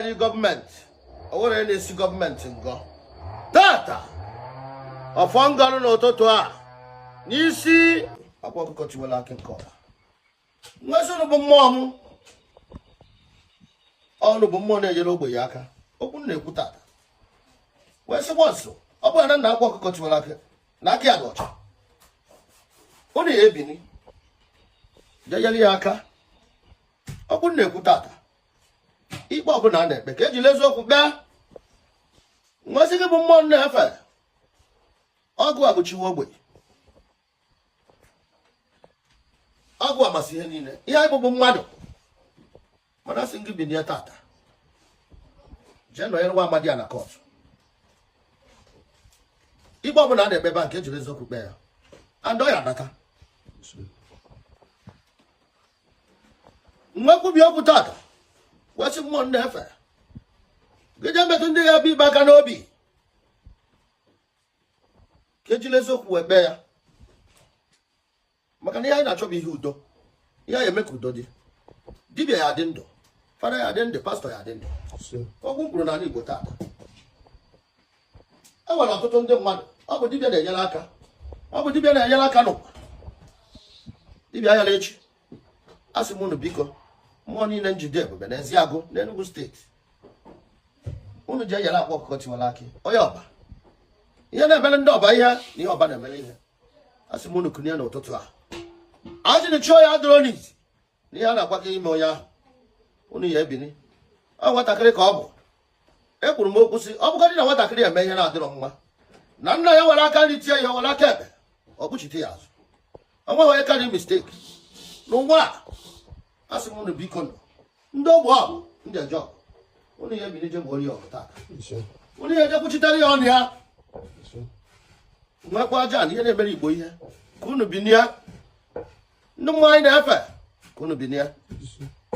Gọọmenti o nwere na-esi gọọmenti ngọ tata ọfọ ngọrụ n'ụtụtụ a n'isi akwa ọkụkọ tiwara akị nke ọba nwesị bụ mmụọ m ọnụ bụ mmụọ na-enyere ogbenye aka. Okwu m na-ekwu tata wee sị nso ọ bụrụ na nna akwa ọkụkọ tiwara akị na aka ya dị ọcha, ụnụ ya ebini jenyere ya aka. Okwu m na-ekwu tata, ikpe ọbụla a na-ekpe ka ejiri eziokwu kpee. Nwesị gị bụ mmụọ na-efe ọgụ a bụ chiwe ogbenye, ọgụ amasị ihe niile, ihe anyị bụbụ mmadụ. Mana asị gị binie tata jee nọnyere nwa amadi a na court. Ikpe ọbụla a na-ekpe ebe a nke ejiri eziokwu kpee ya, and ọ ya anata. Nwekwubi okwu tata wesị mmụọ na-efe gị jee metụ ndị ya bụ ikpe aka n'obi ka ejiri eziokwu wee kpee ya, maka na ihe anyị na-achọ bụ ihe udo, ihe anyị eme ka udo dị. Dibịa ya adị ndụ, fada ya adị ndụ, pastọ ya adị ndụ. Okwu m kwuru n'ala Igbo tata, e nwere ọtụtụ ndị mmadụ ọ bụ dibịa na-enyere aka, ọ bụ dibịa na-enyere aka n'ụwa. Dibịa ayala echi. Asị m unu biko, mmụọ niile njide ebube na Eziagụ n'Enugu steeti, unu ji enyere akwa ọkụkọ tiwara akị onye ọba ihe na-emere ndị ọba ihe na ihe ọba na-emere ihe. Asị m unu kunie n'ụtụtụ a, ajịrị chụọ ya adịrọ n'izi na ihe a na-agwa gị ime onye ahụ, unu ya ebini. Ọ nwatakịrị ka ọ bụ. Ekwuru m okwu sị ọ bụgodị na nwatakịrị eme ihe na-adịrọ mma, na nna ya were aka nri tie ihe, were aka ekpe ọ kpuchite ya azụ. O nweghị onye karịrị mistake n'ụwa a. Asị m unu biko nụ, ndị ogbe ọgụ ndị eje ọgụ, unu ya ebini je gbuoro ya ọgụ tata, unu ya eje kwuchitere ya ọnụ ya. Nwekwa aja na ihe na-emere Igbo ihe ka unu binie, ndị mmụọ anyị na-efe ka unu binie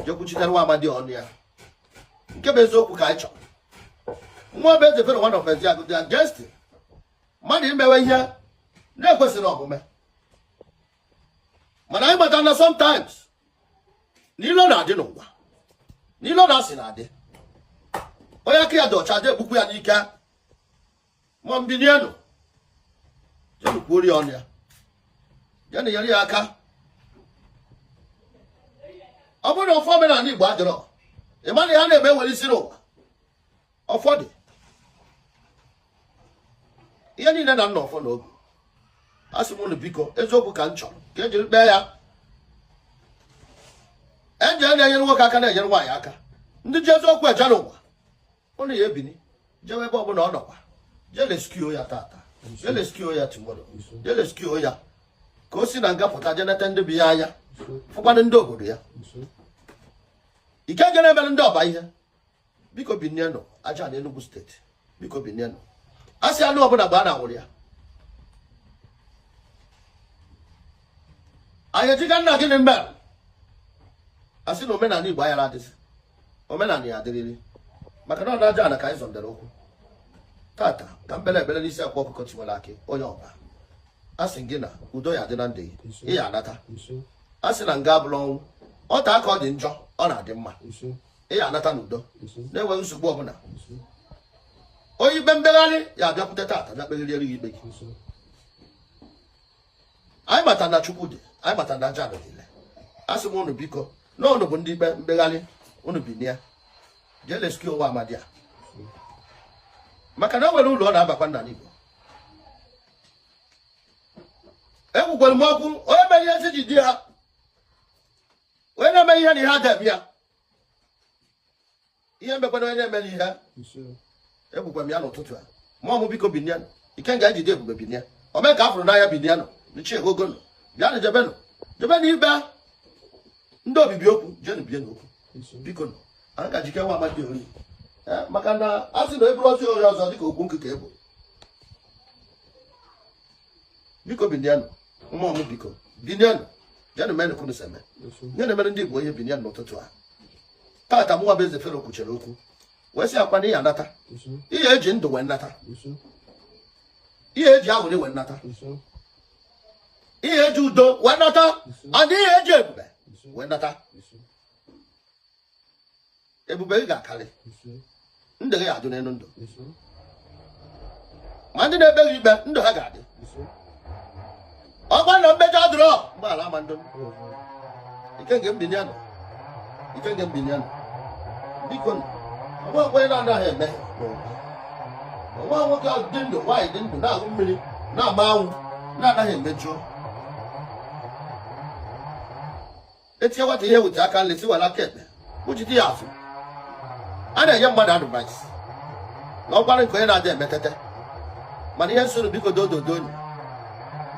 je kwuchitere nwa amadi ọnụ ya. Nke bụ eziokwu ka anyị chọrọ. Nwa bụ eze fere one of Eziagụ dị against mmadụ imewe ihe na-ekwesịrị omume, mana anyị matara na sometimes na ilo na-adị n'ụwa, na ilo na-asị na-adị. Onye aka ya dị ọcha dị egbukwu ya n'ike. Ma mbinienụ jenu kwuori ya ọnụ ya, jenu nyere ya aka. Ọ bụrụ na ọfọ omenala Igbo adịrọ, ị ma na ya na-eme nwere isi n'ụwa. Ọfọ dị ihe niile na nna ọfọ na ogu. Asị m unu biko, eziokwu ka m chọrọ ka ejiri kpee ya. Eje na-enyere nwoke aka, na-enyere nwaanyị aka, ndị ji eziokwu eje n'ụwa, unu ya ebini jewe ebe ọbụla ọ nọkwa, jee rescue ya tata, jee rescue ya tomorrow, jee rescue ya ka o si na nga pụta, jee nete ndị bi ya anya, fụkwanụ ndị obodo ya. Ike je na-emere ndị ọba ihe, biko binienụ aja na Enugu steeti, biko binienụ. A sị anụ ọbụla mgbe a na-anwụrụ ya, anyị ejiga nna gịnị mere a sị na omenala Igbo ayara adịzi, omenala ya adịrịrị, maka na ọ na-aja ana ka anyị zọndere okwu tata. Ka m kpere ekpere n'isi akwa ọkụkọ tiwara akị onye ọba, a sị gị na udo ya adị na ndụ gị, ị ya anata. A sị na nga abụla ọnwụ, ọ taa ka ọ dị njọ, ọ na-adị mma, ị ya anata n'udo na-enweghị nsogbu ọbụla. Onye ikpe mkpegharị ya abịakwute tata bịa kpegharịrị gị ikpe gị. Anyị mata na Chukwu dị, anyị mata na aja niile. A sị m unu biko, na unu bụ ndị ikpe mkpegharị, unu binie jee rescue nwa amadi a, maka na o nwere ụlọ ọ na-abakwa n'ala Igbo. Ekwukwere m okwu, onye mere ihe ji di ya, onye na-eme ihe na ihe adịghị ya ihe mekwana onye na-emere ihe. Ekwukwa m ya n'ụtụtụ a, mmụọ m biko binienụ, ikenga ejide ebube binie, ome ka afụrụ n'anya binienụ, nchi egogonụ, bịanụ, jebenụ, jebenụ ikpe ndị obibi okwu, jenụ bie n'okwu, biko nụ. Anyị ka jike nwa amadi ori, maka na a sị na eburu ọsọ ori ọzọ dịka okwu nkịka ebu. Biko binienụ, mmụọ m biko binienụ, jenụ menụ kunu seme nye na-emere ndị Igbo ihe. Binienụ n'ụtụtụ a tata. Mụnwa bụ eze Fero kwuchere okwu wee sị akwa na ihe anata, ihe eji ndụ wee nata, ihe eji aṅụrị wee nata, ihe eji udo wee nata, and ihe eji ebube wee nata. Ebube gị ga-akarị. Ndụ gị ga-adụ n'elu ndụ. Ma ndị na-ekpe gị ikpe, ndụ ha ga-adị. Ọgwa na mmejọ dụrọ mgbaghara ama ndụ. Ike nke mbinye nọ, ike nke mbinye nọ. Biko, ọnwa onye na-anaghị eme n'ụwa. Nwa nwoke dị ndụ, nwaanyị dị ndụ, na-aṅụ mmiri, na-agba anwụ, na-anaghị emejọ. Etinye nwata ihe wute aka nri, siwara aka ekpe kpuchite ya azụ. A na-enye mmadụ advice na ọkwara nke onye na-adị emetete. Mana ihe nsoro, biko, dododonu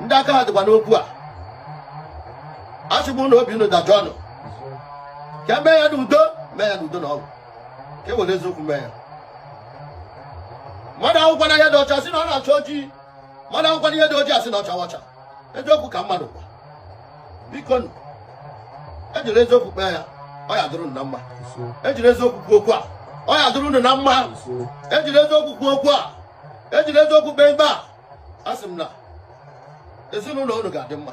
ndị aka ha dịkwa n'okwu a. Achụgbu na obi unu dajọnụ ka e mee ya n'udo, mee ya n'udo na ọgwụ, ka e were eziokwu mee ya. Mmadụ ahụkwana ihe dị ọcha sị na ọ na-acha ojii. Mmadụ ahụkwana ihe dị ojii asị na ọ chawa ọcha. Eziokwu ka mmadụ gwa. Biko nụ, ejiri eziokwu kpee ya, ọ ya dụrụ unu na mma. Ejiri eziokwu kwuo okwu a, ọ ya dụrụ unu na mma. Ejiri eziokwu kwuo okwu a, ejiri eziokwu kpee ikpe a, asị m na ezinụlọ unu ga-adị mma,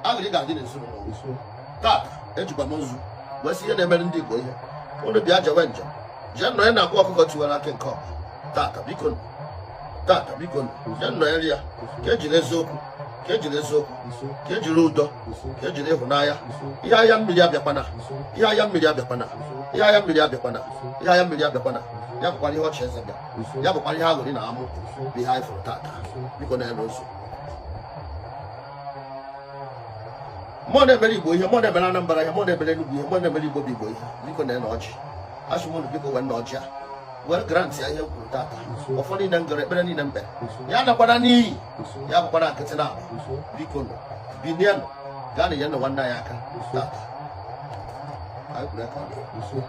aṅụrị ga-adị n'ezinụlọ unu. Tata ejikwa m nzu wee sị ihe na-emere ndị Igbo ihe. Unu bịa jewe njem, jee nọ ya na akwa ọkụkọ tiwara akị nke ọma tata. Biko nụ, tata, biko nụ, jee nọ ya ya, ka ejiri eziokwu, ka ejiri eziokwu, ka ejiri udo, ka ejiri ịhụnanya. Ihe ahịa mmiri abịakwana, ihe ahịa mmiri abịakwana, ihe ahịa mmiri abịakwana, ihe ahịa mmiri abịakwana. Ya bụkwara ihe ọchị eze bịa, ya bụkwara ihe aṅụrị na amụ bụ ihe anyị fụrụ tata. Biko, na-ere ụzọ mmụọ na-emere Igbo ihe, mmụọ na-emere Anambra ihe, mmụọ na-emere Enugu ihe, mmụọ na-emere Igbo bụ Igbo ihe. Biko, na-ene ọjị. Asị m unu, biko, wee na ọjị a were grant ya ihe m kwuru tata. Ọfọ niile m gọrọ, ekpere niile m kpere, ya nakwana n'iyi, ya bụkwana nkịtị na abụ. Biko nụ, binienụ, gaa na nye nwanne anyị aka tata. Anyị kwuru ya ka ọ dị.